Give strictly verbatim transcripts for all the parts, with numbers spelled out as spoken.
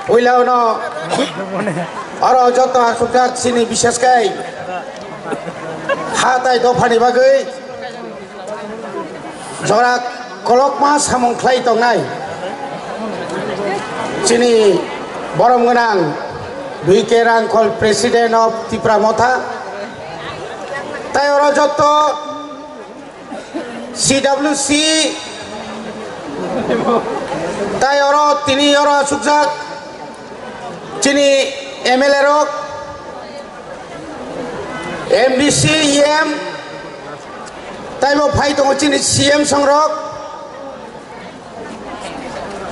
Puila uno oro joto asukjak chini bishesh kai ha tai dophani bagwi jora kolokma samung khlai tongnai chini borom gwnang B K Rangkhol, President of Tipra Motha, tai oro joto C W C tai oro tini oro asukjak chini M L A rok, M D C, E M, taibo phai tongo chini C M songrok,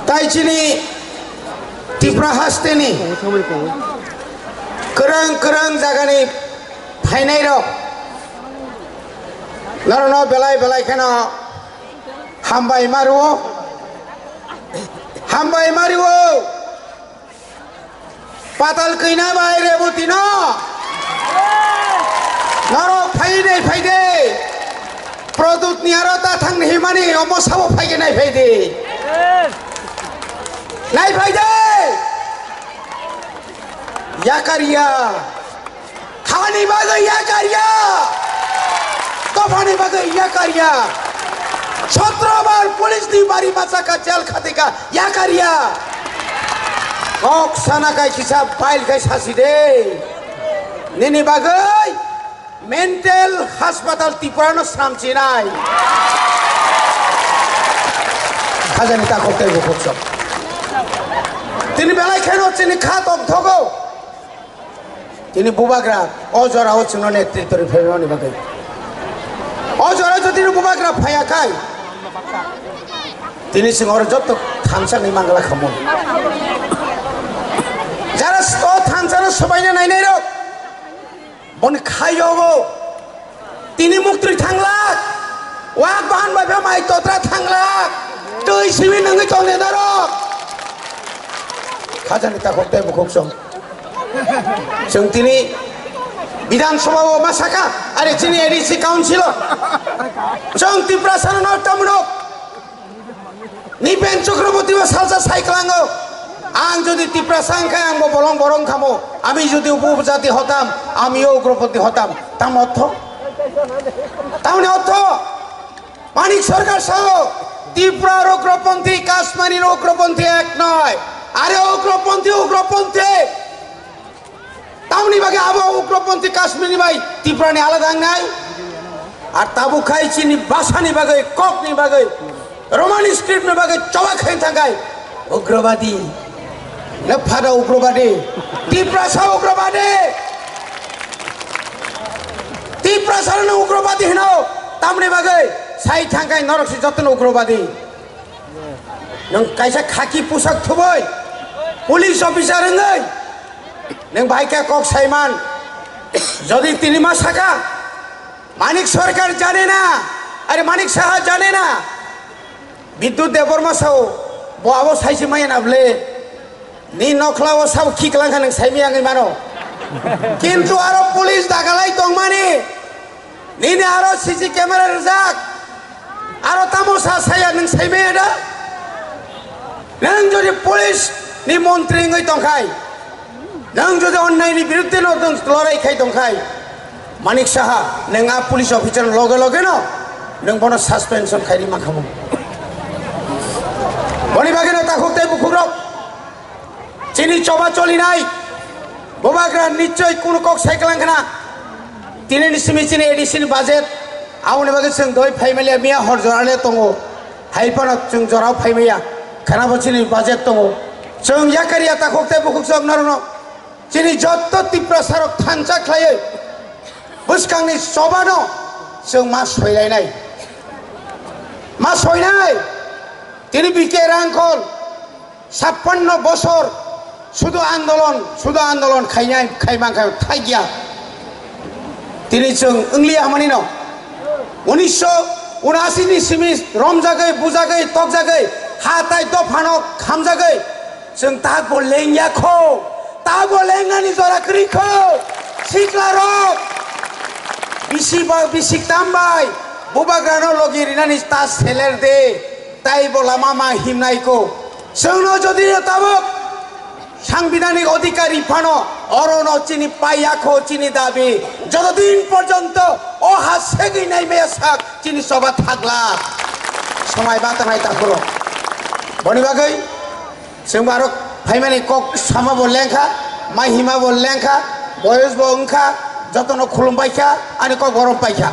tai chini Tripura hasteni kwrwng kwrwng jagani phainairok norokno belai belai kheno hambai ma rwo, hambai ma rwo. Patal kina bai Rebutino norok phai de phai de. Produt ni aro ta thang himani omo sabo phai ke nai phai de. Nai phai de. Yakaria. Hani bagwi yakaria. Dophani bagwi yakaria. Sotro bar police ni bari machaka jel khatika yakaria. Kok sana kai kisa file kai sasi de. Nini bagwi mental hospital Tripura no sramchinai. Hajani takhok tei bukhuk sok. Tini belai kheno chini kha tong thogo. Tini bubagra o jora o chwngno netritw rwphai mani bagwi. O jora jodi tini bubagra phaiya khai, tini chwng oro joto thansa ni mangla khamu. Jara o thansa no sobaina nainai rok, boni khayogo. Tini muktwi thanglak, wak bahan bai pha mai totra thanglak, twi siwi nangwi tongnai norok. Khajani takhuk tei bukhuk song. Chwng tini Bidhan Sabha o ma saka, are chini A D C council o. Chwng Tiprasa no tamno. Nipen Chakraborty bo salsa sai klango. Ang jodi Tiprasa wngkha, ang bo bolong borong khamo. Ami jodi upo jati hotam, amiyo ugroponthi hotam. Tam ortho? Tamni ortho? Manik Sarkar sao, Tripura ugroponthi, Kashmir ugroponthi ek noi. Are ugroponthi, ugroponthi. Tamni bagwi abo ugroponthi Kashmir ni bai Tripura ni alada wngnai? Ar tabuk khai chini bhasha ni bagwi, kok ni bagwi, Romani script ni bagwi choba khai thangkhai ugrobadi. Naphada ugrobadi. Tiprasa ugrobadi. Tiprasa no ugrobadi hino. Tamni bagwi sai thangkhai norok si jotono ugrobadi. Nwng kaisa khaki pusak thubui, police officer wngwi nwng bai khe kok saiman. Jodi tini ma saka, Manik Sarkar jane na, are Manik Saha jane na, Bidyut Debbarma sao, bo abo saisi maya na bwle. Ni nokhla o sabo khiklang kha nwng saimaya wngwi mano. Kintu aro police dagalai tongmani, nini aro C C camera rwjak, aro tamo sa saya nwng saimaya da? Nwng jodi police ni montri wngwi tongkhai, nwng jodi onnai ni birudde no nwng lorai khai tongkhai, Manik Saha, nwng a police officer loge loge no nwng bono suspension khairi mankhamu. Boni bagwi no takhuk tei bukhuk rok. Chini choba cholinai, bubagra nichoi kunu kok sai klang khna. Tini ni simi chini A D C ni budget, aboni bagwi chwng doi phaimaliya miya hor jorale tongo. Hai phano chwng jorao phaimaya. Khana bo chini budget tongo. Chwng yakariya takhuk tei bukhuk chwng norokno. Chini jotto Tiprasa rok thansa khlaiwi bwskangni chobano chwng ma soilainai. Ma soinai. Tini B K Rangkhol. Chappanno bosor sudu andolon, sudu andolon khainai, khaimang khai thaigia. Tini chwng wngliya hwnmani no. Unisho unasi ni simi romjagwi, bujagwi, tokjagwi, ha tai dophano khamjagwi. Chwng tak bo lengya kho, tak bo lengnani jora kwrwi kho. Sikla rok, bisi ba, bisi tambai, bubagrano logi rinani ta seler de. Tai bo lama ma himnai ko. Chwngno jodi tabuk Sangbidhanik odhikari phano orono chini paiyakho chini dabi. Jotodin porjonto o ha segwi naimaya sak chini choba thakla. Somai ba tangnai takhuro. Boni bagwi chwng barok phaimani kok sama bo lengkha, mai hima bo lengkha, boyos bo wngkha, jotono khulum baikha, ani kok borom paikha.